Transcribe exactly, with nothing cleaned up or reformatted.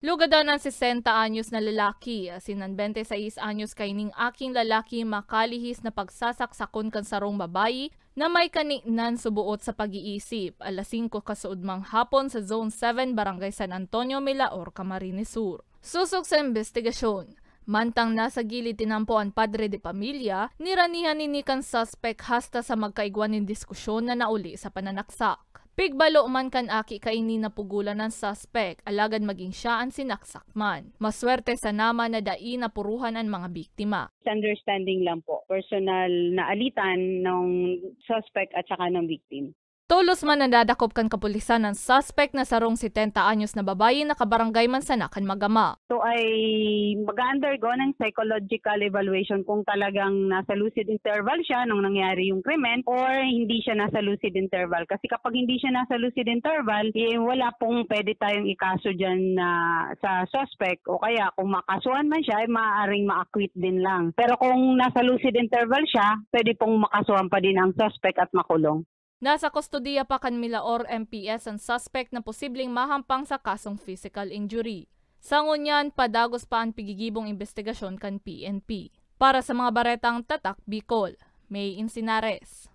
Lugadan an sesenta anyos na lalaki asin an bente sais anyos kaining aking lalaki makalihis na pagsasaksakon kan sarong babayi na may kaninan suboot sa pag-iisip, alas singko kasuodmang hapon sa Zone seven, Barangay San Antonio, Milaor, Camarines Sur. Sosog sa imbestigasyon, mantang nasa gilid tinampo an padre de pamilya, niranihan ini kan suspek hasta sa magkaigwa nin diskusyon na nauli sa pananaksak. Pigbalo man kan aki kaini napugolan an suspek, alagad magin siya an sinaksak man. Maswerte sana man na dai napuruhan an mga biktima. Misunderstanding lang po. Personal na alitan ng suspect at saka ng victim. Tolos man nadadakop kan kapulisan an suspek na sarong setenta anyos na babayi na kabarangay man sana kan mag-ama. So ay mag-undergo ng psychological evaluation kung talagang nasa lucid interval siya nung nangyari yung krimen or hindi siya nasa lucid interval. Kasi kapag hindi siya nasa lucid interval, eh, wala pong pwede tayong ikaso dyan na sa suspect o kaya kung makasuhan man siya, ay maaaring ma-acquit din lang. Pero kung nasa lucid interval siya, pwede pong makasuhan pa din ang suspect at makulong. Nasa kustodiya pa kan Milaor M P S an suspek na posibleng mahampang sa kasong physical injury. Sa ngunyan, padagos pa an pigigibong imbestigasyon kan P N P. Para sa mga baretang Tatak Bicol, May Insinares.